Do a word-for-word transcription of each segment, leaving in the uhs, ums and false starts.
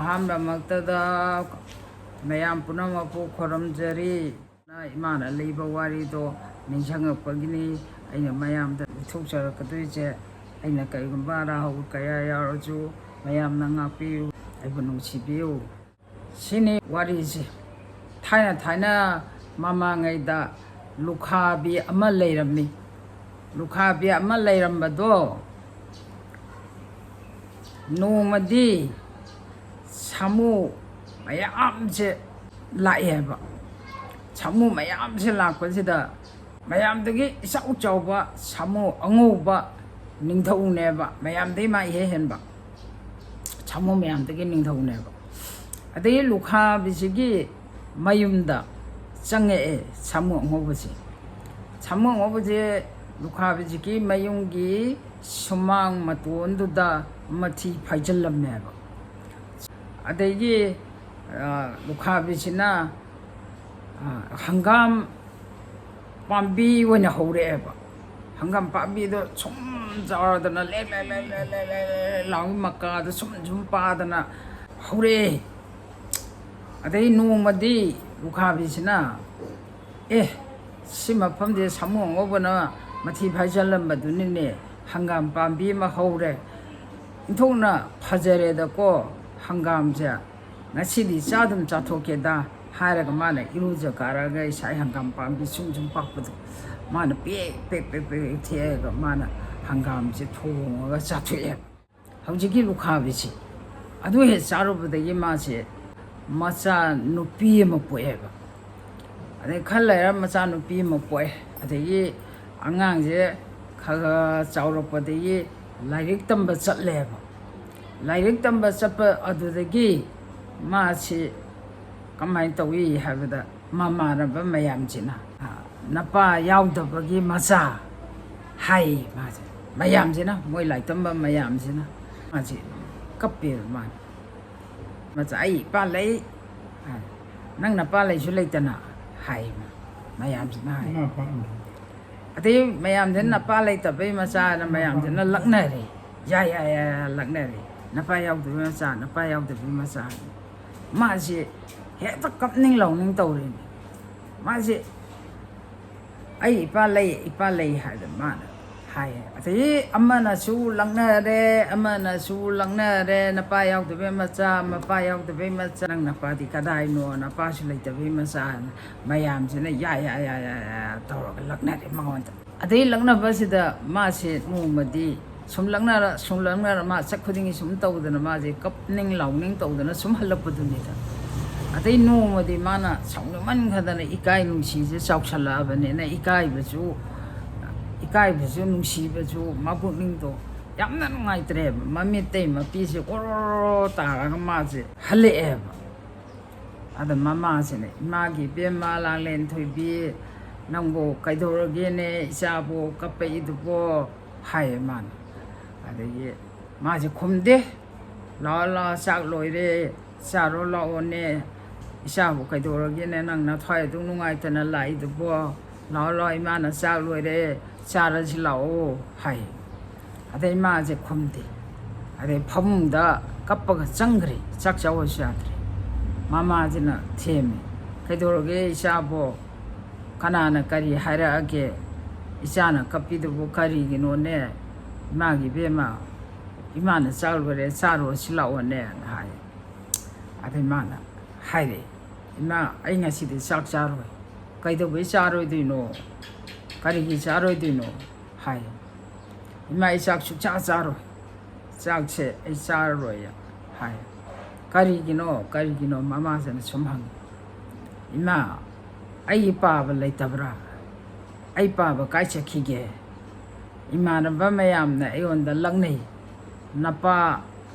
ꯑꯍꯥꯟꯕꯃꯛꯇꯗ ꯃꯌꯥꯝ ꯄꯨꯝꯅꯃꯛꯄꯨ ꯈꯨꯔꯨꯝꯖꯔꯤ꯫ ꯏꯃꯥꯅ ꯂꯤꯕ ꯋꯥꯔꯤꯗꯣ ꯅꯤꯡꯁꯤꯡꯉꯛꯄꯒꯤꯅꯤ ꯑꯩꯅ ꯃꯌꯥꯝꯗ ꯂꯤꯊꯣꯛꯆꯔꯛꯀꯗꯣꯏꯁꯦ꯫ ꯑꯩꯅ ꯀꯔꯤꯒꯨꯝꯕ ꯑꯔꯥ ꯍꯧ ꯀꯌꯥ ꯌꯥꯎꯔꯁꯨ ꯃꯌꯥꯝꯅ ꯉꯥꯛꯄꯤꯌꯨ, ꯑꯩꯕꯨ ꯅꯨꯡꯁꯤꯕꯤꯌꯨ꯫ ꯁꯤꯅꯤ ꯋꯥꯔꯤꯁꯦ꯫ ꯊꯥꯏꯅ ꯊꯥꯏꯅ ꯃꯃꯥꯡꯉꯩꯗ ꯂꯨꯈꯥꯕꯤ ꯑꯃ ꯂꯩꯔꯝꯃꯤ꯫ ꯂꯨꯈꯥꯕꯤ ꯑꯃ ꯂꯩꯔꯝꯕꯗꯣ ꯅꯣꯡꯃꯗꯤ ꯁꯥꯃꯨ ꯃꯌꯥꯝꯁꯦ ꯂꯥꯛꯑꯦ ꯍꯥꯏꯕ꯫ ꯁꯥꯃꯨ ꯃꯌꯥꯝꯁꯦ ꯂꯥꯛꯄꯁꯤꯗ ꯃꯌꯥꯝꯗꯒꯤ ꯏꯆꯥꯎ ꯆꯥꯎꯕ ꯁꯥꯃꯨ ꯑꯉꯧꯕ ꯅꯤꯡꯊꯧꯅꯦꯕ, ꯃꯌꯥꯝꯗꯒꯤ ꯃꯥ ꯏꯍꯦ ꯍꯦꯟꯕ ꯁꯥꯃꯨ ꯃꯌꯥꯝꯗꯒꯤ ꯅꯤꯡꯊꯧꯅꯦꯕ꯫ ꯑꯗꯒꯤ ꯂꯨꯈꯥꯕꯤꯁꯤꯒꯤ ꯃꯌꯨꯝꯗ ꯆꯪꯉꯛꯑꯦ ꯁꯥꯃꯨ ꯑꯉꯧꯕꯁꯦ꯫ ꯁꯥꯃꯨ ꯑꯉꯧꯕꯁꯦ ꯂꯨꯈꯥꯕꯤꯁꯤꯒꯤ ꯃꯌꯨꯝꯒꯤ ꯁꯨꯃꯥꯡ ꯃꯇꯣꯟꯗꯨꯗ ꯃꯊꯤ ꯐꯥꯏꯖꯤꯜꯂꯝꯃꯦꯕ꯫ ꯑꯗꯒꯤ ꯂꯨꯈꯥꯕꯤꯁꯤꯅ ꯍꯪꯒꯥꯝ ꯄꯥꯝꯕꯤ ꯑꯣꯏꯅ ꯍꯧꯔꯛꯑꯦꯕ꯫ ꯍꯪꯒꯥꯝ ꯄꯥꯝꯕꯤꯗꯣ ꯁꯨꯝ ꯆꯥꯎꯔꯗꯅ ꯂꯦꯛ ꯂꯦꯛ ꯂꯦꯛ ꯂꯦꯛ ꯂꯦꯛ ꯂꯦꯛ ꯂꯦꯛ ꯂꯥꯎꯒꯤ ꯃꯀꯥꯗꯣ ꯁꯨꯝ ꯁꯨꯝ ꯄꯥꯗꯅ ꯍꯧꯔꯛꯑꯦ꯫ ꯑꯗꯩ ꯅꯣꯡꯃꯗꯤ ꯂꯨꯈꯥꯕꯤꯁꯤꯅ, "ꯑꯦ, ꯁꯤ ꯃꯐꯝꯁꯦ ꯁꯥꯃꯨ ꯑꯉꯧꯕꯅ ꯃꯊꯤ ꯐꯥꯏꯖꯜꯂꯝꯕꯗꯨꯅꯤꯅꯦ, ꯍꯪꯒꯥꯝ ꯄꯥꯝꯕꯤ ꯑꯃ ꯍꯧꯔꯦ, ꯏꯟꯊꯣꯛꯅ ꯐꯖꯔꯦꯗꯀꯣ ꯍꯪꯒꯥꯝꯁꯦ, ꯉꯁꯤꯗꯤ ꯆꯥꯗꯨꯝ ꯆꯥꯊꯣꯛꯀꯦꯗ" ꯍꯥꯏꯔꯒ ꯃꯥꯅ ꯏꯔꯨꯖ ꯀꯥꯔꯒ ꯏꯁꯥ ꯍꯪꯒꯥꯝ ꯄꯥꯝꯕꯤ ꯁꯨꯝ ꯁꯨꯝ ꯄꯥꯛꯄꯗꯣ ꯃꯥꯅ ꯄꯦꯛ ꯄꯦꯛ ꯄꯦꯛ ꯄꯦꯛ ꯊꯦꯛꯑꯒ ꯃꯥꯅ ꯍꯪꯒꯥꯝꯁꯦ ꯊꯣꯡꯉꯒ ꯆꯥꯊꯣꯛꯑꯦꯕ꯫ ꯍꯧꯖꯤꯛꯀꯤ ꯂꯨꯈꯥꯕꯤꯁꯤ ꯑꯗꯨ ꯍꯦꯛ ꯆꯥꯔꯨꯕꯗꯒꯤ ꯃꯥꯁꯦ ꯃꯆꯥ ꯅꯨꯄꯤ ꯑꯃ ꯄꯣꯛꯑꯦꯕ꯫ ꯑꯗꯩ ꯈꯔ ꯂꯩꯔ ꯃꯆꯥ ꯅꯨꯄꯤ ꯑꯃ ꯄꯣꯛꯑꯦ꯫ ꯑꯗꯒꯤ ꯑꯉꯥꯡꯁꯦ ꯈꯔ ꯈꯔ ꯆꯥꯎꯔꯛꯄꯗꯒꯤ ꯂꯥꯏꯔꯤꯛ ꯇꯝꯕ ꯆꯠꯂꯦꯕ꯫ ꯂꯥꯏꯔꯤꯛ ꯇꯝꯕ ꯆꯠꯄ ꯑꯗꯨꯗꯒꯤ ꯃꯥꯁꯤ ꯀꯃꯥꯏꯅ ꯇꯧꯏ ꯍꯥꯏꯕꯗ ꯃꯃꯥꯟꯅꯕ ꯃꯌꯥꯝꯁꯤꯅ, "ꯅꯄꯥ ꯌꯥꯎꯗꯕꯒꯤ ꯃꯆꯥ" ꯍꯥꯏ ꯃꯥꯁꯦ꯫ ꯃꯌꯥꯝꯁꯤꯅ, ꯃꯣꯏ ꯂꯥꯏꯔꯤꯛ ꯇꯝꯕ ꯃꯌꯥꯝꯁꯤꯅ ꯃꯥꯁꯦ ꯀꯞꯄꯦꯕ ꯃꯥꯅ꯫ "ꯃꯆꯥ, ꯑꯩ ꯏꯄꯥ ꯂꯩ, ꯅꯪ ꯅꯄꯥ ꯂꯩꯁꯨ ꯂꯩꯇꯅ" ꯍꯥꯏ ꯃꯥ-, ꯃꯌꯥꯝꯁꯤꯅ ꯍꯥꯏ꯫ ꯑꯗꯩ ꯃꯌꯥꯝꯁꯤꯅ ꯅꯄꯥ ꯂꯩꯇꯕꯩ ꯃꯆꯥꯅ ꯃꯌꯥꯝꯁꯤꯅ ꯂꯛꯅꯔꯦ꯫ "ꯌꯥ, ꯌꯥ, ꯌꯥ, ꯌꯥ" ꯂꯛꯅꯔꯦ꯫ "ꯅꯄꯥ ꯌꯥꯎꯗꯕꯩ ꯃꯆꯥ, ꯅꯄꯥ ꯌꯥꯎꯗꯕꯩ ꯃꯆꯥ"꯫ ꯃꯥꯁꯦ ꯍꯦꯛꯇ ꯀꯞꯅꯤꯡ ꯂꯥꯎꯅꯤꯡ ꯇꯧꯔꯦꯅꯦ꯫ ꯃꯥꯁꯦ "ꯑꯩ ꯏꯄꯥ ꯂꯩ, ꯏꯄꯥ ꯂꯩ" ꯍꯥꯏꯗꯅ ꯃꯥꯅ ꯍꯥꯏꯌꯦ꯫ ꯑꯗꯩ ꯑꯃꯅꯁꯨ ꯂꯛꯅꯔꯦ, ꯑꯃꯅꯁꯨ ꯂꯛꯅꯔꯦ, "ꯅꯄꯥ ꯌꯥꯎꯗꯕꯩ ꯃꯆꯥ, ꯃꯄꯥ ꯌꯥꯎꯗꯕꯩ ꯃꯆꯥ, ꯅꯪ ꯅꯄꯥꯗꯤ ꯀꯗꯥꯏꯅꯣ? ꯅꯄꯥꯁꯨ ꯂꯩꯇꯕꯩ ꯃꯆꯥ"꯫ ꯃꯌꯥꯝꯁꯤꯅ ꯌꯥ ꯌꯥ ꯌꯥ ꯌꯥ ꯌꯥ ꯇꯧꯔꯒ ꯂꯛꯅꯔꯦ ꯃꯉꯣꯟꯗ꯫ ꯑꯗꯩ ꯂꯛꯅꯕꯁꯤꯗ ꯃꯥꯁꯦ ꯅꯣꯡꯃꯗꯤ ꯁꯨꯝ ꯂꯛꯅꯔ, ꯁꯨꯝ ꯂꯛꯅꯔ, ꯃꯥ ꯆꯠ ꯈꯨꯗꯤꯡꯒꯤ ꯁꯨꯝ ꯇꯧꯗꯅ, ꯃꯥꯁꯦ ꯀꯞꯅꯤꯡ ꯂꯥꯎꯅꯤꯡ ꯇꯧꯗꯅ ꯁꯨꯝ ꯍꯜꯂꯛꯄꯗꯨꯅꯤꯗ꯫ ꯑꯗꯩ ꯅꯣꯡꯃꯗꯤ ꯃꯥꯅ ꯁꯥꯎꯅꯤꯡꯃꯟꯈꯗꯅ, ꯏꯀꯥꯏ ꯅꯨꯡꯁꯤꯁꯦ ꯆꯥꯎꯁꯜꯂꯛꯑꯕꯅꯤꯅ, ꯏꯀꯥꯏꯕꯁꯨ, ꯏꯀꯥꯏꯕꯁꯨ, ꯅꯨꯡꯁꯤꯕꯁꯨ, ꯃꯄꯨꯛꯅꯤꯡꯗꯣ ꯌꯥꯝꯅ ꯅꯨꯡꯉꯥꯏꯇ꯭ꯔꯦꯕ꯫ ꯃꯃꯤꯠꯇꯩ ꯃꯄꯤꯁꯦ ꯑꯣꯔꯣꯔꯣ ꯇꯥꯔꯒ ꯃꯥꯁꯦ ꯍꯜꯂꯛꯑꯦꯕ꯫ ꯑꯗ ꯃꯃꯥꯁꯤꯅ, "ꯏꯃꯥꯒꯤ ꯏꯕꯦꯝꯃ ꯂꯥꯡꯂꯦꯟ ꯊꯣꯏꯕꯤ, ꯅꯪꯕꯨ ꯀꯩꯗꯧꯔꯒꯦꯅꯦ? ꯏꯆꯥꯕꯨ ꯀꯞꯄꯛꯏꯗꯨꯕꯣ?" ꯍꯥꯏꯌꯦ ꯃꯥꯅ꯫ ꯑꯗꯒꯤ ꯃꯥꯁꯦ ꯈꯨꯝꯗꯦ꯫ "ꯂꯥꯛꯑꯣ, ꯂꯥꯛꯑꯣ, ꯆꯥꯛ ꯂꯣꯏꯔꯦ, ꯆꯥꯔꯣ ꯂꯥꯛꯑꯣꯅꯦ꯫ ꯏꯆꯥꯕꯨ ꯀꯩꯗꯧꯔꯒꯦꯅꯦ? ꯅꯪ ꯅꯊ꯭ꯋꯥꯏ ꯑꯗꯨꯛ ꯅꯨꯡꯉꯥꯏꯇꯅ ꯂꯥꯛꯏꯗꯨꯕꯣ? ꯂꯥꯛꯑꯣ, ꯂꯥꯛꯑꯣ, ꯏꯃꯥꯅ ꯆꯥꯛ ꯂꯣꯏꯔꯦ, ꯆꯥꯔꯁꯤ ꯂꯥꯛꯑꯣ" ꯍꯥꯏ꯫ ꯑꯗꯩ ꯃꯥꯁꯦ ꯈꯨꯝꯗꯦ꯫ ꯑꯗꯩ ꯐꯃꯨꯡꯗ ꯀꯞꯄꯒ ꯆꯪꯈ꯭ꯔꯦ, ꯆꯥꯛ ꯆꯥꯎꯑꯣꯁꯨ ꯌꯥꯗ꯭ꯔꯦ꯫ ꯃꯃꯥꯁꯤꯅ ꯊꯦꯝꯃꯦ, "ꯀꯩꯗꯧꯔꯒꯦ ꯏꯆꯥꯕꯣ? ꯀꯅꯥꯅ ꯀꯔꯤ ꯍꯥꯏꯔꯛꯑꯒꯦ? ꯏꯆꯥꯅ ꯀꯞꯄꯤꯗꯨꯕꯨ ꯀꯔꯤꯒꯤꯅꯣꯅꯦ? ꯏꯃꯥꯒꯤ ꯏꯕꯦꯝꯃ, ꯏꯃꯥꯅ ꯆꯥꯛ ꯂꯣꯏꯔꯦ, ꯆꯥꯔꯨꯔꯁꯤ ꯂꯥꯛꯑꯣꯅꯦꯅ" ꯍꯥꯏ꯫ ꯑꯗꯩ ꯃꯥꯅ ꯍꯥꯏꯔꯛꯑꯦ, "ꯏꯃꯥ, ꯑꯩ ꯉꯁꯤꯗꯤ ꯆꯥꯛ ꯆꯥꯔꯣꯏ꯫ ꯀꯩꯗꯧꯕꯩ ꯆꯥꯔꯣꯏꯗꯣꯏꯅꯣ? ꯀꯔꯤꯒꯤ ꯆꯥꯔꯣꯏꯗꯣꯏꯅꯣ?" ꯍꯥꯏ꯫ "ꯏꯃꯥ, ꯑꯩ ꯆꯥꯛ ꯁꯨꯛꯆꯥ ꯆꯥꯔꯣꯏ꯫ ꯆꯥꯛꯁꯦ ꯑꯩ ꯆꯥꯔꯔꯣꯏ" ꯍꯥꯏ꯫ "ꯀꯔꯤꯒꯤꯅꯣ? ꯀꯔꯤꯒꯤꯅꯣ?" ꯃꯃꯥꯁꯤꯅ ꯁꯨꯝ ꯍꯪꯉꯤ꯫ "ꯏꯃꯥ, ꯑꯩꯒꯤ ꯄꯥꯕ ꯂꯩꯇꯕ꯭ꯔꯥ? ꯑꯩ ꯄꯥꯕ ꯀꯥꯏ ꯆꯠꯈꯤꯒꯦ? ꯏꯃꯥꯟꯅꯕ ꯃꯌꯥꯝꯅ ꯑꯩꯉꯣꯟꯗ ꯂꯛꯅꯩ꯫ ꯅꯄꯥ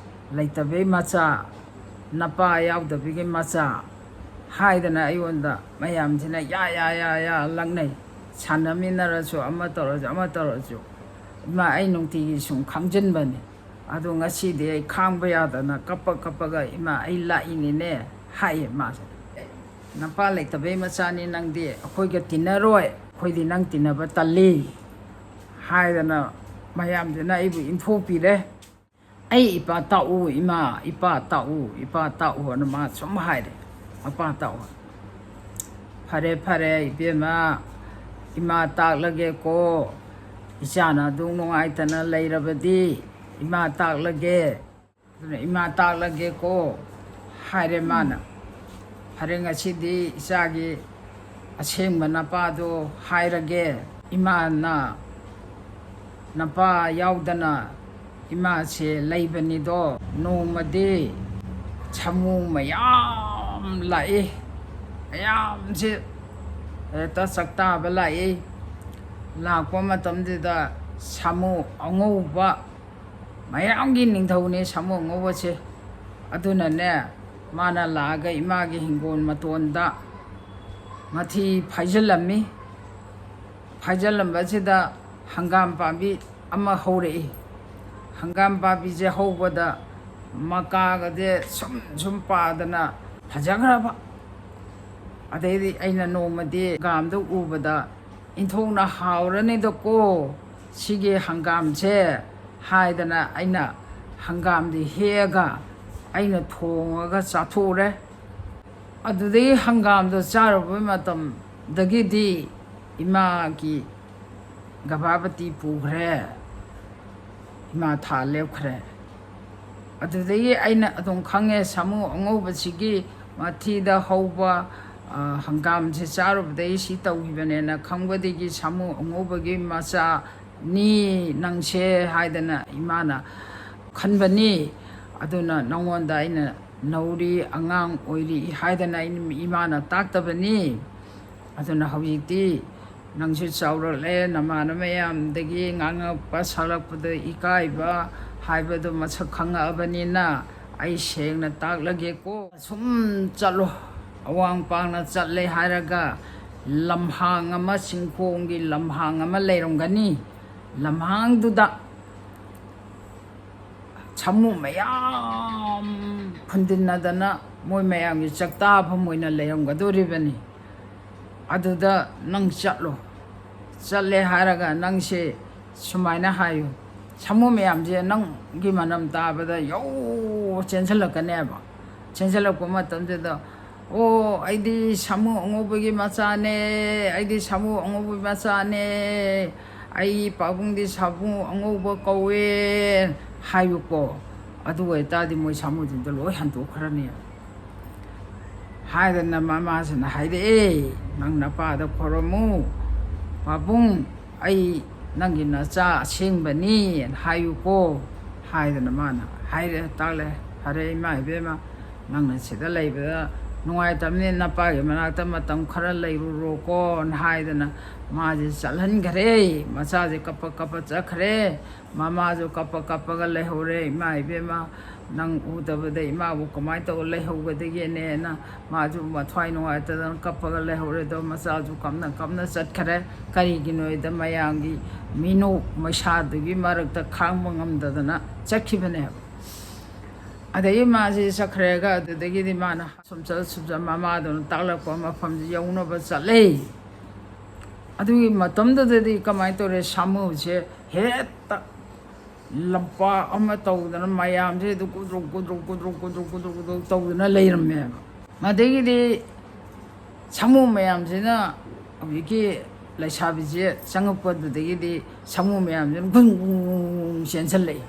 ꯂꯩꯇꯕꯩ ꯃꯆꯥ, ꯅꯄꯥ ꯌꯥꯎꯗꯕꯒꯤ ꯃꯆꯥ" ꯍꯥꯏꯗꯅ ꯑꯩꯉꯣꯟꯗ ꯃꯌꯥꯝꯁꯤꯅ ꯌꯥ ꯌꯥ ꯌꯥ ꯌꯥ ꯂꯛꯅꯩ꯫ ꯁꯥꯟꯅꯃꯤꯟꯅꯔꯁꯨ, ꯑꯃ ꯇꯧꯔꯁꯨ, ꯑꯃ ꯇꯧꯔꯁꯨ, ꯏꯃꯥ, ꯑꯩ ꯅꯨꯡꯇꯤꯒꯤ ꯁꯨꯝ ꯈꯥꯡꯖꯤꯟꯕꯅꯤ꯫ ꯑꯗꯣ ꯉꯁꯤꯗꯤ ꯑꯩ ꯈꯥꯡꯕ ꯌꯥꯗꯅ ꯀꯞꯄ ꯀꯞꯄꯒ, "ꯏꯃꯥ, ꯑꯩ ꯂꯥꯛꯏꯅꯤꯅꯦ" ꯍꯥꯏꯌꯦ ꯃꯥꯁꯦ꯫ "ꯅꯄꯥ ꯂꯩꯇꯕꯩ ꯃꯆꯥꯅꯤ ꯅꯪꯗꯤ, ꯑꯩꯈꯣꯏꯒ ꯇꯤꯟꯅꯔꯣꯏ, ꯑꯩꯈꯣꯏꯗꯤ ꯅꯪ ꯇꯤꯟꯅꯕ ꯇꯜꯂꯤ" ꯍꯥꯏꯗꯅ ꯃꯌꯥꯝꯗꯨꯅ ꯑꯩꯕꯨ ꯏꯟꯊꯣꯛꯄꯤꯔꯦ꯫ "ꯑꯩ ꯏꯄꯥ ꯇꯥꯛꯎ, ꯏꯃꯥ, ꯏꯄꯥ ꯇꯥꯛꯎ, ꯏꯄꯥ ꯇꯥꯛꯎ" ꯑꯅ ꯃꯥ ꯁꯨꯝ ꯍꯥꯏꯔꯦ꯫ "ꯃꯄꯥ ꯇꯥꯛꯎ"꯫ "ꯐꯔꯦ, ꯐꯔꯦ, ꯏꯕꯦꯝꯃ, ꯏꯃꯥ ꯇꯥꯛꯂꯒꯦꯀꯣ꯫ ꯏꯆꯥꯅ ꯑꯗꯨꯝ ꯅꯨꯡꯉꯥꯏꯇꯅ ꯂꯩꯔꯕꯗꯤ ꯏꯃꯥ ꯇꯥꯛꯂꯒꯦ꯫ ꯑꯗꯨꯅ ꯏꯃꯥ ꯇꯥꯛꯂꯒꯦꯀꯣ" ꯍꯥꯏꯔꯦ ꯃꯥꯅ꯫ "ꯐꯔꯦ, ꯉꯁꯤꯗꯤ ꯏꯆꯥꯒꯤ ꯑꯁꯦꯡꯕ ꯅꯄꯥꯗꯣ ꯍꯥꯏꯔꯒꯦ꯫ ꯏꯃꯥꯅ ꯅꯄꯥ ꯌꯥꯎꯗꯅ ꯏꯃꯥꯁꯦ ꯂꯩꯕꯅꯤꯗꯣ, ꯅꯣꯡꯃꯗꯤ ꯁꯥꯃꯨ ꯃꯌꯥꯝ ꯂꯥꯛꯏ꯫ ꯃꯌꯥꯝꯁꯦ ꯍꯦꯛꯇ ꯆꯥꯛꯇꯥꯕ ꯂꯥꯛꯏ꯫ ꯂꯥꯛꯄ ꯃꯇꯝꯗꯨꯗ ꯁꯥꯃꯨ ꯑꯉꯧꯕ ꯃꯌꯥꯝꯒꯤ ꯅꯤꯡꯊꯧꯅꯦ ꯁꯥꯃꯨ ꯑꯉꯧꯕꯁꯦ꯫ ꯑꯗꯨꯅꯅꯦ, ꯃꯥꯅ ꯂꯥꯛꯑꯒ ꯏꯃꯥꯒꯤ ꯍꯤꯡꯒꯣꯜ ꯃꯇꯣꯟꯗ ꯃꯊꯤ ꯐꯥꯏꯖꯤꯜꯂꯝꯃꯤ꯫ ꯐꯥꯏꯖꯤꯜꯂꯝꯕꯁꯤꯗ ꯍꯪꯒꯥꯝ ꯄꯥꯝꯕꯤ ꯑꯃ ꯍꯧꯔꯛꯏ꯫ ꯍꯪꯒꯥꯝ ꯄꯥꯝꯕꯤꯁꯦ ꯍꯧꯕꯗ ꯃꯀꯥꯒꯁꯦ ꯁꯨꯝ ꯁꯨꯝ ꯄꯥꯗꯅ ꯐꯖꯈ꯭ꯔꯕ꯫ ꯑꯗꯩꯗꯤ ꯑꯩꯅ ꯅꯣꯡꯃꯗꯤ ꯍꯪꯒꯥꯝꯗꯣ ꯎꯕꯗ, "ꯏꯟꯊꯣꯛꯅ ꯍꯥꯎꯔꯅꯤꯗꯀꯣ ꯁꯤꯒꯤ ꯍꯪꯒꯥꯝꯁꯦ" ꯍꯥꯏꯗꯅ ꯑꯩꯅ ꯍꯪꯒꯥꯝꯗꯤ ꯍꯦꯛꯑꯒ ꯑꯩꯅ ꯊꯣꯡꯉꯒ ꯆꯥꯊꯣꯛꯎꯔꯦ꯫ ꯑꯗꯨꯗꯒꯤ ꯍꯪꯒꯥꯝꯗꯣ ꯆꯥꯔꯨꯕ ꯃꯇꯝꯗꯒꯤꯗꯤ ꯏꯃꯥꯒꯤ ꯒꯚꯥꯕꯇꯤ ꯄꯨꯈ꯭ꯔꯦ, ꯏꯃꯥ ꯊꯥ ꯂꯦꯞꯈ꯭ꯔꯦ꯫ ꯑꯗꯨꯗꯒꯤ ꯑꯩꯅ ꯑꯗꯨꯝ ꯈꯪꯉꯦ, ꯁꯥꯃꯨ ꯑꯉꯧꯕꯁꯤꯒꯤ ꯃꯊꯤꯗ ꯍꯧꯕ, ꯑ, ꯍꯪꯒꯥꯝꯁꯦ ꯆꯥꯔꯨꯕꯗꯒꯤ ꯁꯤ ꯇꯧꯈꯤꯕꯅꯦꯅ ꯈꯪꯕꯗꯒꯤ ꯁꯥꯃꯨ ꯑꯉꯧꯕꯒꯤ ꯃꯆꯥꯅꯤ ꯅꯪꯁꯦ ꯍꯥꯏꯗꯅ ꯏꯃꯥꯅ ꯈꯟꯕꯅꯤ꯫ ꯑꯗꯨꯅ ꯅꯉꯣꯟꯗ ꯑꯩꯅ ꯅꯧꯔꯤ, ꯑꯉꯥꯡ ꯑꯣꯏꯔꯤ ꯍꯥꯏꯗꯅ ꯑꯩꯅ, ꯏꯃꯥꯅ ꯇꯥꯛꯇꯕꯅꯤ꯫ ꯑꯗꯨꯅ ꯍꯧꯖꯤꯛꯇꯤ ꯅꯪꯁꯨ ꯆꯥꯎꯔꯛꯂꯦ, ꯅꯃꯥꯟꯅꯕ ꯃꯌꯥꯝꯗꯒꯤ ꯉꯥꯡꯉꯛꯄ ꯁꯛꯂꯛꯄꯗ ꯏꯀꯥꯏꯕ ꯍꯥꯏꯕꯗꯣ ꯃꯁꯛ ꯈꯪꯉꯛꯑꯕꯅꯤꯅ ꯑꯩ ꯁꯦꯡꯅ ꯇꯥꯛꯂꯒꯦꯀꯣ꯫ ꯑꯁꯨꯝ ꯆꯠꯂꯣ, ꯑꯋꯥꯡ ꯄꯥꯡꯅ ꯆꯠꯂꯦ ꯍꯥꯏꯔꯒ ꯂꯝꯍꯥꯡ ꯑꯃ, ꯆꯤꯡꯈꯣꯡꯒꯤ ꯂꯝꯍꯥꯡ ꯑꯃ ꯂꯩꯔꯝꯒꯅꯤ꯫ ꯂꯝꯍꯥꯡꯗꯨꯗ ꯁꯥꯃꯨ ꯃꯌꯥꯝ ꯐꯨꯟꯗꯤꯟꯅꯗꯅ ꯃꯣꯏ ꯃꯌꯥꯝꯒꯤ ꯆꯥꯛꯇꯥꯐꯝ ꯑꯣꯏꯅ ꯂꯩꯔꯝꯒꯗꯣꯔꯤꯕꯅꯤ꯫ ꯑꯗꯨꯗ ꯅꯪ ꯆꯠꯂꯣ꯫ ꯆꯠꯂꯦ ꯍꯥꯏꯔꯒ ꯅꯪꯁꯦ ꯁꯨꯃꯥꯏꯅ ꯍꯥꯏꯌꯨ, ꯁꯥꯃꯨ ꯃꯌꯥꯝꯁꯦ ꯅꯪꯒꯤ ꯃꯅꯝ ꯇꯥꯕꯗ ꯌꯧ ꯆꯦꯟꯁꯤꯜꯂꯛꯀꯅꯦꯕ꯫ ꯆꯦꯟꯁꯤꯜꯂꯛꯄ ꯃꯇꯝꯗꯨꯗ, "ꯑꯣ, ꯑꯩꯗꯤ ꯁꯥꯃꯨ ꯑꯉꯧꯕꯒꯤ ꯃꯆꯥꯅꯦ, ꯑꯩꯗꯤ ꯁꯥꯃꯨ ꯑꯉꯧꯕꯒꯤ ꯃꯆꯥꯅꯦ, ꯑꯩ ꯄꯥꯕꯨꯡꯗꯤ ꯁꯥꯃꯨ ꯑꯉꯧꯕ ꯀꯧꯋꯦ" ꯍꯥꯏꯌꯨꯀꯣ꯫ ꯑꯗꯨ ꯑꯣꯏꯇꯥꯔꯗꯤ ꯃꯣꯏ ꯁꯥꯃꯨꯁꯤꯡꯗꯣ ꯂꯣꯏ ꯍꯟꯗꯣꯛꯈ꯭ꯔꯅꯦꯕ꯫ ꯍꯥꯏꯗꯅ ꯃꯃꯥꯁꯤꯅ ꯍꯥꯏꯔꯛꯑꯦ, "ꯅꯪ ꯅꯄꯥꯗ ꯈꯣꯏꯔꯝꯃꯨ, ꯄꯥꯕꯨꯡ, ꯑꯩ ꯅꯪꯒꯤ ꯅꯆꯥ ꯑꯁꯦꯡꯕꯅꯤ ꯍꯥꯏꯌꯨꯀꯣ" ꯍꯥꯏꯗꯅ ꯃꯥꯅ ꯍꯥꯏꯔꯦ꯫ ꯇꯥꯛꯂꯦ꯫ "ꯐꯔꯦ ꯏꯃꯥ ꯏꯕꯦꯝꯃ, ꯅꯪꯅ ꯁꯤꯗ ꯂꯩꯕꯗ ꯅꯨꯡꯉꯥꯏꯇꯕꯅꯤ, ꯅꯄꯥꯒꯤ ꯃꯅꯥꯛꯇ ꯃꯇꯝ ꯈꯔ ꯂꯩꯔꯨꯔꯣꯀꯣꯅ" ꯍꯥꯏꯗꯅ ꯃꯥꯁꯦ ꯆꯠꯍꯟꯈ꯭ꯔꯦ꯫ ꯃꯆꯥꯁꯦ ꯀꯞꯄ ꯀꯞꯄ ꯆꯠꯈ꯭ꯔꯦ꯫ ꯃꯃꯥꯁꯨ ꯀꯞꯄ ꯀꯞꯄꯒ ꯂꯩꯍꯧꯔꯦ꯫ "ꯏꯃꯥ ꯏꯕꯦꯝꯃ, ꯅꯪ ꯎꯗꯕꯗ ꯏꯃꯥꯕꯨ ꯀꯃꯥꯏꯅ ꯇꯧꯔ ꯂꯩꯍꯧꯒꯗꯒꯦꯅꯦꯅ" ꯃꯥꯁꯨ ꯃꯊ꯭ꯋꯥꯏ ꯅꯨꯡꯉꯥꯏꯇꯗꯅ ꯀꯞꯄꯒ ꯂꯩꯍꯧꯔꯦ꯫ ꯑꯗꯣ ꯃꯆꯥꯁꯨ ꯀꯞꯅ ꯀꯞꯅ ꯆꯠꯈ꯭ꯔꯦ꯫ ꯀꯔꯤꯒꯤꯅꯣꯗ ꯃꯌꯥꯝꯒꯤ ꯃꯤꯅꯣꯛ ꯃꯩꯁꯥꯗꯨꯒꯤ ꯃꯔꯛꯇ ꯈꯥꯡꯕ ꯉꯝꯗꯗꯅ ꯆꯠꯈꯤꯕꯅꯦꯕ꯫ ꯑꯗꯒꯤ ꯃꯥꯁꯤ ꯆꯠꯈ꯭ꯔꯦꯒ ꯑꯗꯨꯗꯒꯤꯗꯤ ꯃꯥꯅ ꯁꯨꯝ ꯆꯠ ꯁꯨꯝ ꯆꯠ ꯃꯃꯥꯗꯨꯅ ꯇꯥꯛꯂꯛꯄ ꯃꯐꯝꯁꯤ ꯌꯧꯅꯕ ꯆꯠꯂꯦ꯫ ꯑꯗꯨꯒꯤ ꯃꯇꯝꯗꯨꯗꯗꯤ ꯀꯃꯥꯏꯅ ꯇꯧꯔꯦ, ꯁꯥꯃꯨꯁꯦ ꯍꯦꯛꯇ ꯂꯝꯄꯥꯛ ꯑꯃ ꯇꯧꯗꯅ ꯃꯌꯥꯝꯁꯦ ꯑꯗꯨ ꯀꯨꯗ꯭ꯔꯨꯛ ꯀꯨꯗ꯭ꯔꯨꯛ ꯀꯨꯗ꯭ꯔꯨꯛ ꯀꯨꯗ꯭ꯔꯨꯛ ꯀꯨꯗ꯭ꯔꯨꯛ ꯀꯨꯗ꯭ꯔꯨꯛ ꯇꯧꯗꯅ ꯂꯩꯔꯝꯃꯦꯕ꯫ ꯑꯗꯒꯤꯗꯤ ꯁꯥꯃꯨ ꯃꯌꯥꯝꯁꯤꯅ ꯍꯧꯖꯤꯛꯀꯤ ꯂꯩꯁꯥꯕꯤꯁꯦ ꯆꯪꯉꯛꯄꯗꯨꯗꯒꯤꯗꯤ ꯁꯥꯃꯨ ꯃꯌꯥꯝꯁꯤꯅ ꯒꯨꯡ ꯒꯨꯡ ꯒꯨꯡ ꯒꯨꯡ ꯆꯦꯟꯁꯤꯜꯂꯛꯏ꯫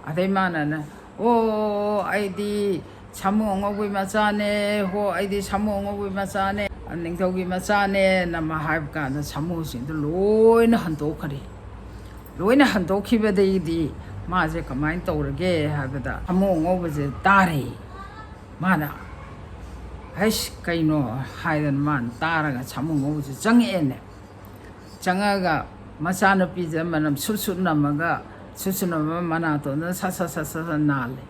ꯑꯗꯩ ꯃꯥꯅꯅꯦ, "ꯑꯣ, ꯑꯩꯗꯤ ꯁꯥꯃꯨ ꯑꯉꯧꯕꯒꯤ ꯃꯆꯥꯅꯦ, ꯍꯣ, ꯑꯩꯗꯤ ꯁꯥꯃꯨ ꯑꯉꯧꯕꯒꯤ ꯃꯆꯥꯅꯦ, ꯅꯤꯡꯊꯧꯒꯤ ꯃꯆꯥꯅꯦꯅ" ꯑꯃ ꯍꯥꯏꯕ ꯀꯥꯟꯗ ꯁꯥꯃꯨꯁꯤꯡꯗꯣ ꯂꯣꯏꯅ ꯍꯟꯗꯣꯛꯈ꯭ꯔꯦ꯫ ꯂꯣꯏꯅ ꯍꯟꯗꯣꯛꯈꯤꯕꯗꯒꯤꯗꯤ ꯃꯥꯁꯦ ꯀꯃꯥꯏꯅ ꯇꯧꯔꯒꯦ ꯍꯥꯏꯕꯗ ꯁꯥꯃꯨ ꯑꯉꯧꯕꯁꯦ ꯇꯥꯔꯦ꯫ ꯃꯥꯅ, "ꯍꯩꯁ, ꯀꯩꯅꯣ?" ꯍꯥꯏꯗꯅ ꯃꯥꯅ ꯇꯥꯔꯒ ꯁꯥꯃꯨ ꯑꯉꯧꯕꯁꯦ ꯆꯪꯉꯛꯑꯦꯅꯦ꯫ ꯆꯪꯉꯛꯑꯒ ꯃꯆꯥꯅꯨꯄꯤꯁꯦ ꯃꯅꯝ ꯁꯨꯠ ꯁꯨꯠ ꯅꯝꯃꯒ, ꯁꯨꯠ ꯁꯨꯠ ꯅꯝꯃꯒ ꯃꯅꯥꯇꯣꯟꯗ ꯁꯠ ꯁꯠ ꯁꯠ ꯁꯠ ꯁꯠ ꯅꯥꯜꯂꯦ꯫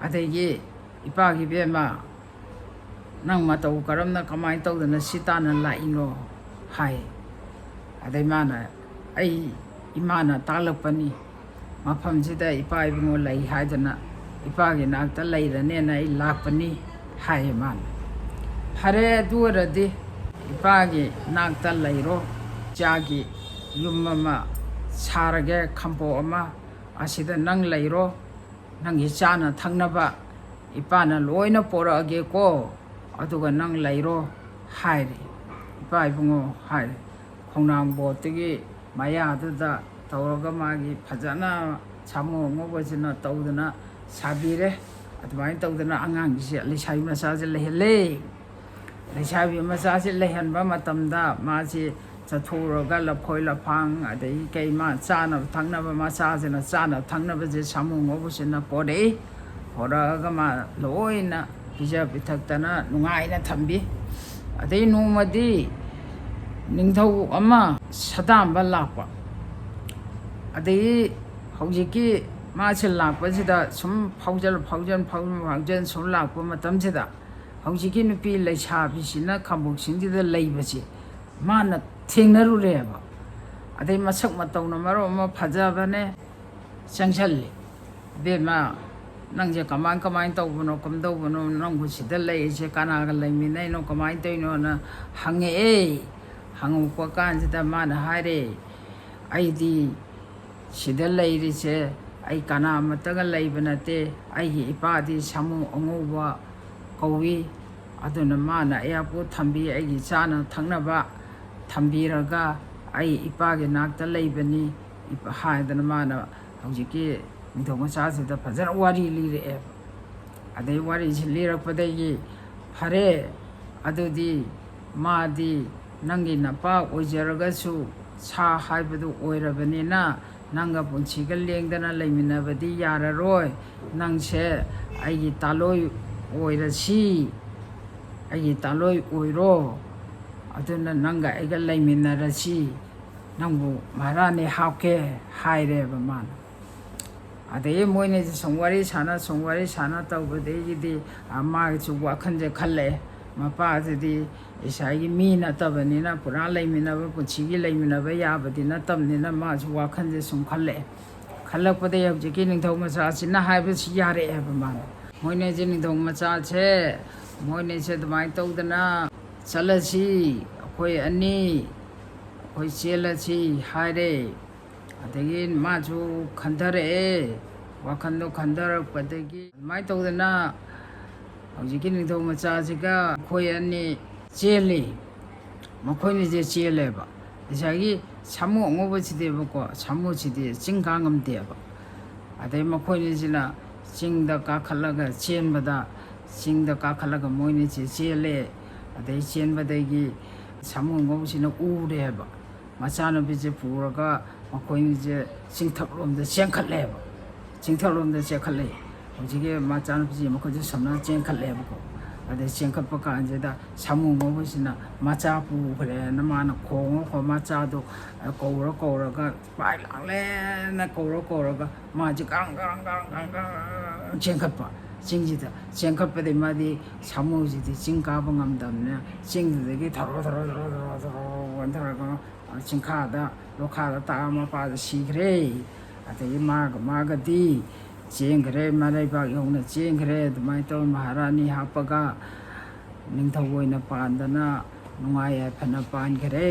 ꯑꯗꯒꯤ, "ꯏꯄꯥꯒꯤ ꯏꯕꯦꯝꯃ, ꯅꯪ ꯃꯇꯧ ꯀꯔꯝꯅ, ꯀꯃꯥꯏꯅ ꯇꯧꯗꯅ ꯁꯤ ꯇꯥꯅ ꯂꯥꯛꯏꯅꯣ?" ꯍꯥꯏ꯫ ꯑꯗꯩ ꯃꯥꯅ, "ꯑꯩ ꯏꯃꯥꯅ ꯇꯥꯛꯂꯛꯄꯅꯤ, ꯃꯐꯝꯁꯤꯗ ꯏꯄꯥ ꯏꯕꯨꯡꯉꯣ ꯂꯩ ꯍꯥꯏꯗꯅ ꯏꯄꯥꯒꯤ ꯅꯥꯛꯇ ꯂꯩꯔꯅꯦꯅ ꯑꯩ ꯂꯥꯛꯄꯅꯤ" ꯍꯥꯏꯌꯦ ꯃꯥꯅ꯫ "ꯐꯔꯦ, ꯑꯗꯨ ꯑꯣꯏꯔꯗꯤ ꯏꯄꯥꯒꯤ ꯅꯥꯛꯇ ꯂꯩꯔꯣ, ꯏꯆꯥꯒꯤ ꯌꯨꯝ ꯑꯃ ꯁꯥꯔꯒꯦ ꯈꯝꯄꯣꯛ ꯑꯃ, ꯑꯁꯤꯗ ꯅꯪ ꯂꯩꯔꯣ, ꯅꯪꯒꯤ ꯆꯥꯅ ꯊꯛꯅꯕ ꯏꯄꯥꯅ ꯂꯣꯏꯅ ꯄꯣꯔꯛꯑꯒꯦꯀꯣ, ꯑꯗꯨꯒ ꯅꯪ ꯂꯩꯔꯣ" ꯍꯥꯏꯔꯦ꯫ "ꯏꯄꯥ ꯏꯕꯨꯡꯉꯣ" ꯍꯥꯏꯔꯦ, "ꯈꯣꯡꯅꯥꯡ ꯕꯣꯠꯇꯨꯒꯤ ꯃꯌꯥꯗꯨꯗ ꯇꯧꯔꯒ ꯃꯥꯒꯤ ꯐꯖꯅ ꯁꯥꯃꯨ ꯑꯉꯧꯕꯁꯤꯅ ꯇꯧꯗꯅ ꯁꯥꯕꯤꯔꯦ꯫ ꯑꯗꯨꯃꯥꯏꯅ ꯇꯧꯗꯅ ꯑꯉꯥꯡꯒꯤꯁꯦ, ꯂꯩꯁꯥꯕꯤ ꯃꯆꯥꯁꯦ ꯂꯩꯍꯜꯂꯦ꯫ ꯂꯩꯁꯥꯕꯤ ꯃꯆꯥꯁꯦ ꯂꯩꯍꯟꯕ ꯃꯇꯝꯗ ꯃꯥꯁꯤ ꯆꯠꯊꯣꯛꯎꯔꯒ ꯂꯐꯣꯏ ꯂꯐꯥꯡ ꯑꯗꯒꯤ ꯀꯩ ꯃꯥ ꯆꯥꯅꯕ ꯊꯛꯅꯕ, ꯃꯆꯥꯁꯤꯅ ꯆꯥꯅꯕ ꯊꯛꯅꯕꯁꯦ ꯁꯥꯃꯨ ꯉꯧꯕꯁꯤꯅ ꯄꯣꯔꯛꯏ꯫ ꯄꯣꯔꯛꯑꯒ ꯃꯥ ꯂꯣꯏꯅ ꯄꯤꯖ ꯄꯤꯊꯛꯇꯅ ꯅꯨꯡꯉꯥꯏꯅ ꯊꯝꯕꯤ꯫ ꯑꯗꯩ ꯅꯣꯡꯃꯗꯤ ꯅꯤꯡꯊꯧ ꯑꯃ ꯁꯗꯥꯝꯕ ꯂꯥꯛꯄ꯫ ꯑꯗꯒꯤ ꯍꯧꯖꯤꯛꯀꯤ ꯃꯥꯁꯦ ꯂꯥꯛꯄꯁꯤꯗ ꯁꯨꯝ ꯐꯥꯎꯖꯜ ꯐꯥꯎꯖꯜ ꯐꯥꯎꯖꯜ ꯐꯥꯎꯖꯜ ꯁꯨꯝ ꯂꯥꯛꯄ ꯃꯇꯝꯁꯤꯗ ꯍꯧꯖꯤꯛꯀꯤ ꯅꯨꯄꯤ ꯂꯩꯁꯥꯕꯤꯁꯤꯅ ꯈꯥꯡꯄꯣꯛꯁꯤꯡꯁꯤꯗ ꯂꯩꯕꯁꯤ ꯃꯥꯅ ꯊꯦꯡꯅꯔꯨꯔꯦꯕ꯫ ꯑꯗꯩ ꯃꯁꯛ ꯃꯇꯧꯅ ꯃꯔꯣꯟ ꯑꯃ ꯐꯖꯕꯅꯦ꯫ ꯆꯪꯁꯜꯂꯦ꯫ "ꯏꯕꯦꯝꯃ, ꯅꯪꯁꯦ ꯀꯃꯥꯏ ꯀꯃꯥꯏꯅ ꯇꯧꯕꯅꯣ, ꯀꯝꯗꯧꯕꯅꯣ, ꯅꯪꯕꯨ ꯁꯤꯗ ꯂꯩꯔꯤꯁꯦ ꯀꯅꯥꯒ ꯂꯩꯃꯤꯟꯅꯩꯅꯣ, ꯀꯃꯥꯏꯅ ꯇꯧꯔꯤꯅꯣꯅ?" ꯍꯪꯉꯛꯑꯦ꯫ ꯍꯪꯉꯛꯄ ꯀꯥꯟꯁꯤꯗ ꯃꯥꯅ ꯍꯥꯏꯔꯦ, "ꯑꯩꯗꯤ ꯁꯤꯗ ꯂꯩꯔꯤꯁꯦ ꯑꯩ ꯀꯅꯥ ꯑꯃꯠꯇꯒ ꯂꯩꯕ ꯅꯠꯇꯦ꯫ ꯑꯩꯒꯤ ꯏꯄꯥꯗꯤ ꯁꯥꯃꯨ ꯑꯉꯧꯕ ꯀꯧꯏ꯫ ꯑꯗꯨꯅ ꯃꯥꯅ ꯑꯩꯍꯥꯛꯄꯨ ꯊꯝꯕꯤ, ꯑꯩꯒꯤ ꯆꯥꯅ ꯊꯛꯅꯕ ꯊꯝꯕꯤꯔꯒ ꯑꯩ ꯏꯄꯥꯒꯤ ꯅꯥꯛꯇ ꯂꯩꯕꯅꯤ" ꯏꯄꯥ-, ꯍꯥꯏꯗꯅ ꯃꯥꯅ ꯍꯧꯖꯤꯛꯀꯤ ꯅꯤꯡꯊꯧ ꯃꯆꯥꯁꯤꯗ ꯐꯖꯅ ꯋꯥꯔꯤ ꯂꯤꯔꯛꯑꯦꯕ꯫ ꯑꯗꯩ ꯋꯥꯔꯤꯁꯤ ꯂꯤꯔꯛꯄꯗꯒꯤ, "ꯐꯔꯦ, ꯑꯗꯨꯗꯤ ꯃꯥꯗꯤ ꯅꯪꯒꯤ ꯅꯄꯥ ꯑꯣꯏꯖꯔꯒꯁꯨ ꯁꯥ ꯍꯥꯏꯕꯗꯨ ꯑꯣꯏꯔꯕꯅꯤꯅ ꯅꯪꯒ ꯄꯨꯟꯁꯤꯒ ꯂꯦꯡꯗꯅ ꯂꯩꯃꯤꯟꯅꯕꯗꯤ ꯌꯥꯔꯔꯣꯏ꯫ ꯅꯪꯁꯦ ꯑꯩꯒꯤ ꯇꯥꯂꯣꯏ ꯑꯣꯏꯔꯁꯤ, ꯑꯩꯒꯤ ꯇꯥꯂꯣꯏ ꯑꯣꯏꯔꯣ, ꯑꯗꯨꯅ ꯅꯪꯒ ꯑꯩꯒ ꯂꯩꯃꯤꯟꯅꯔꯁꯤ, ꯅꯪꯕꯨ ꯃꯍꯥꯔꯥꯅꯤ ꯍꯥꯞꯀꯦ" ꯍꯥꯏꯔꯦꯕ ꯃꯥꯅ꯫ ꯑꯗꯒꯤ ꯃꯣꯏꯅꯤꯁꯦ ꯁꯨꯝ ꯋꯥꯔꯤ ꯁꯥꯟꯅ, ꯁꯨꯝ ꯋꯥꯔꯤ ꯁꯥꯟꯅ ꯇꯧꯕꯗꯒꯤꯗꯤ, ꯑ, ꯃꯥꯒꯤꯁꯨ ꯋꯥꯈꯜꯁꯦ ꯈꯜꯂꯛꯑꯦ, ꯃꯄꯥꯁꯤꯗꯤ ꯉꯁꯥꯏꯒꯤ ꯃꯤ ꯅꯠꯇꯕꯅꯤꯅ, ꯄꯨꯔꯥ ꯂꯩꯃꯤꯟꯅꯕ, ꯄꯨꯟꯁꯤꯒꯤ ꯂꯩꯃꯤꯟꯅꯕ ꯌꯥꯕꯗꯤ ꯅꯠꯇꯕꯅꯤꯅ, ꯃꯥꯁꯨ ꯋꯥꯈꯜꯁꯦ ꯁꯨꯝ ꯈꯜꯂꯛꯑꯦ꯫ ꯈꯜꯂꯛꯄꯗꯒꯤ ꯍꯧꯖꯤꯛꯀꯤ ꯅꯤꯡꯊꯧ ꯃꯆꯥꯁꯤꯅ ꯍꯥꯏꯕꯁꯤ ꯌꯥꯔꯛꯑꯦꯕ ꯃꯥꯅ꯫ ꯃꯣꯏꯅꯤꯁꯦ, ꯅꯤꯡꯊꯧ ꯃꯆꯥꯁꯦ, ꯃꯣꯏꯅꯤꯁꯦ ꯑꯗꯨꯃꯥꯏꯅ ꯇꯧꯗꯅ ꯆꯠꯂꯁꯤ, ꯑꯩꯈꯣꯏ ꯑꯅꯤ, ꯑꯩꯈꯣꯏ ꯆꯦꯜꯂꯁꯤ ꯍꯥꯏꯔꯦ꯫ ꯑꯗꯒꯤ ꯃꯥꯁꯨ ꯈꯟꯊꯔꯛꯑꯦ꯫ ꯋꯥꯈꯜꯗꯣ ꯈꯟꯊꯔꯛꯄꯗꯒꯤ ꯑꯗꯨꯃꯥꯏꯅ ꯇꯧꯗꯅ ꯍꯧꯖꯤꯛꯀꯤ ꯅꯤꯡꯊꯧ ꯃꯆꯥꯁꯤꯒ ꯃꯈꯣꯏ ꯑꯅꯤ ꯆꯦꯜꯂꯤ꯫ ꯃꯈꯣꯏꯅꯤꯁꯦ ꯆꯦꯜꯂꯦꯕ꯫ ꯉꯁꯥꯏꯒꯤ ꯁꯥꯃꯨ ꯑꯉꯧꯕꯁꯤꯗꯤꯕꯀꯣ, ꯁꯥꯃꯨꯁꯤꯗꯤ ꯆꯤꯡ ꯀꯥ ꯉꯝꯗꯦꯕ꯫ ꯑꯗꯩ ꯃꯈꯣꯏꯅꯤꯁꯤꯅ ꯆꯤꯡꯗ ꯀꯥꯈꯠꯂꯒ ꯆꯦꯟꯕꯗ, ꯆꯤꯡꯗ ꯀꯥꯈꯠꯂꯒ ꯃꯣꯏꯅꯤꯁꯦ ꯆꯦꯜꯂꯦ꯫ ꯑꯗꯩ ꯆꯦꯟꯕꯗꯒꯤ ꯁꯥꯃꯨ ꯑꯉꯧꯕꯁꯤꯅ ꯎꯔꯦꯕ꯫ ꯃꯆꯥꯅꯨꯄꯤꯁꯦ ꯄꯨꯔꯒ ꯃꯈꯣꯏꯅꯤꯁꯦ ꯆꯤꯡꯊꯛꯂꯣꯝꯗ ꯆꯦꯟꯈꯠꯂꯦꯕ꯫ ꯆꯤꯡꯊꯛꯂꯣꯝꯗ ꯆꯦꯟꯈꯠꯂꯦ꯫ ꯍꯧꯖꯤꯛꯀꯤ ꯃꯆꯥꯅꯨꯄꯤꯁꯦ ꯃꯈꯣꯏꯁꯦ ꯁꯝꯅ ꯆꯦꯟꯈꯠꯂꯦꯕꯀꯣ꯫ ꯑꯗꯩ ꯆꯦꯟꯈꯠꯄ ꯀꯥꯟꯁꯤꯗ ꯁꯥꯃꯨ ꯑꯉꯧꯕꯁꯤꯅ ꯃꯆꯥ ꯄꯨꯈ꯭ꯔꯦꯅ ꯃꯥꯅ ꯈꯣꯡꯉ ꯈꯣꯡ ꯃꯆꯥꯗꯣ ꯀꯧꯔ ꯀꯧꯔꯒ ꯄꯥꯏ ꯂꯥꯡꯂꯦꯅ ꯀꯧꯔ ꯀꯧꯔꯒ ꯃꯥꯁꯦ ꯒ꯭ꯔꯪ ꯒ꯭ꯔꯪ ꯒ꯭ꯔꯪ ꯒ꯭ꯔꯪ ꯒ꯭ꯔꯪ ꯆꯦꯟꯈꯠꯄ꯫ ꯆꯤꯡꯁꯤꯗ ꯆꯦꯟꯈꯠꯄꯗꯒꯤ ꯃꯥꯗꯤ ꯁꯥꯃꯨꯁꯤꯗꯤ ꯆꯤꯡ ꯀꯥꯕ ꯉꯝꯗꯕꯅꯤꯅ ꯆꯤꯡꯗꯨꯗꯒꯤ ꯊꯧꯔꯣ ꯊꯧꯔꯣ ꯊꯧꯔꯣ ꯊꯧꯔꯣ ꯊꯧꯔꯣ ꯑꯣꯟꯊꯔꯒ ꯆꯤꯡꯈꯥꯗ, ꯂꯣꯈꯥꯗ ꯇꯥꯔ ꯃꯄꯥꯗ ꯁꯤꯈ꯭ꯔꯦ꯫ ꯑꯗꯒꯤ ꯃꯥꯒ ꯃꯥꯒꯗꯤ ꯆꯦꯟꯈ꯭ꯔꯦ, ꯃꯔꯩꯕꯥꯛ ꯌꯧꯅ ꯆꯦꯟꯈ꯭ꯔꯦ꯫ ꯑꯗꯨꯃꯥꯏꯅ ꯇꯧꯔ ꯃꯍꯥꯔꯥꯅꯤ ꯍꯥꯞꯄꯒ ꯅꯤꯡꯊꯧ ꯑꯣꯏꯅ ꯄꯥꯟꯗꯅ ꯅꯨꯡꯉꯥꯏ ꯌꯥꯏꯐꯅ ꯄꯥꯟꯈ꯭ꯔꯦ꯫